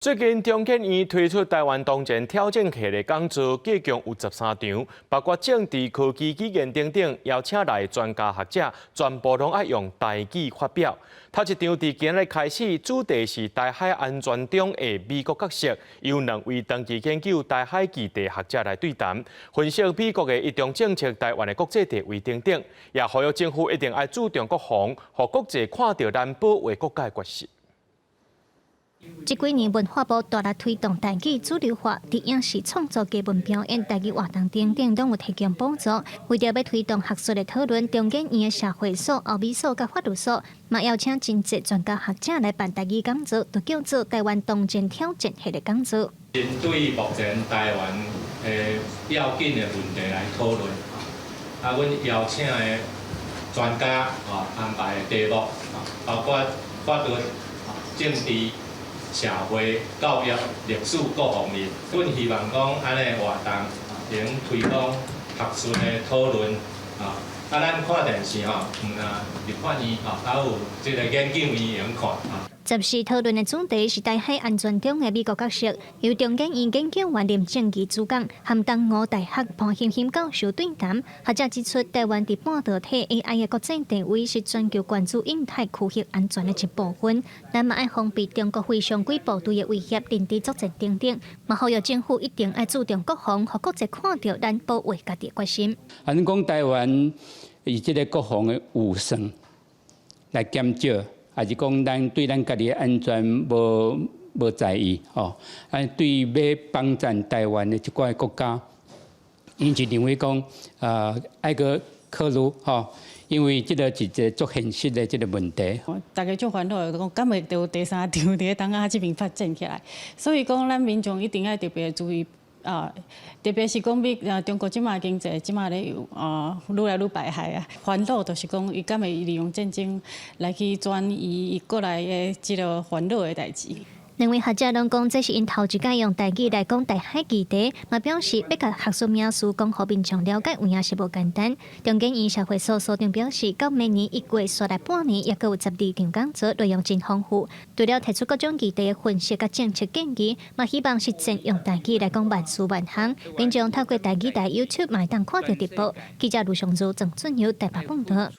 最近中研院推出台灣當前挑戰系列講座，計共有13場，包括政治、科技、語言等等，邀請來專家學者，全部攏愛用台語發表。頭一場佇今日開始，主題是台海安全中的美國角色，由兩位長期研究台海議題學者來對談，分析美國的一中政策、台灣的國際地位等等，也呼籲政府一定愛注重國防，予國際看著咱保衛國家的決心。這幾年文化部大力推動台語主流化，佇影視創作、藝文表演、台語活動等等，攏有提供補助。為著欲推動學術的討論，中研院的社會所、歐美所佮法律所，嘛邀請真濟專家學者來辦台語講座，就叫做台灣當前挑戰系列講座。針對目前台灣的要緊的問題來討論，啊，阮邀請的專家啊，安排的題目啊，包括法律、政治、社會、教育、歷史各方面，阮希望講按呢活動能推廣學術的討論啊。啊，咱看電視吼，毋但立法院吼，還有這个研究院會用看啊。十四討論的主題是台海安全中的美國角色，由中研院研究員林正義主講，和東吳大學潘欣欣教授對談。學者指出，台灣佇半導體 AI 的國際地位是全球關注印太區域安全的一部分。咱嘛愛防備中國非常規部隊的威脅、認知作戰等等。嘛呼籲政府一定愛注重國防，予國際看著咱保衛家己的決心。啊，恁講台灣以這个國防的預算來減少，還是講咱對咱家己的安全無在意吼？啊，對欲幫贊台灣的這寡國家，𪜶就認為講啊，愛閣考慮吼，因為這个是一个足現實的這个問題。大家足煩惱，就講敢會有第三場佇咧東亞這邊發展起來，所以講咱民眾一定愛特別注意啊，特別是講比啊中國這馬經濟這馬咧有啊愈來愈敗害啊，煩惱就是講伊敢會利用戰爭來去轉移伊國內的這个煩惱的代誌。兩位學者攏講，這是𪜶頭一擺用台語來講台海議題，嘛表示欲共學術名詞講予民眾了解，有影是無簡單。中研院社會所所長表示，到明年1月，紲來半年，猶閣有12場講座，內容真豐富。除了提出各種議題的分析佮政策建議，嘛希望實踐用台語來講萬事萬項。民眾透過台語台 YouTube 嘛會當看著直播。記者盧尚如、鄭俊友台北報導。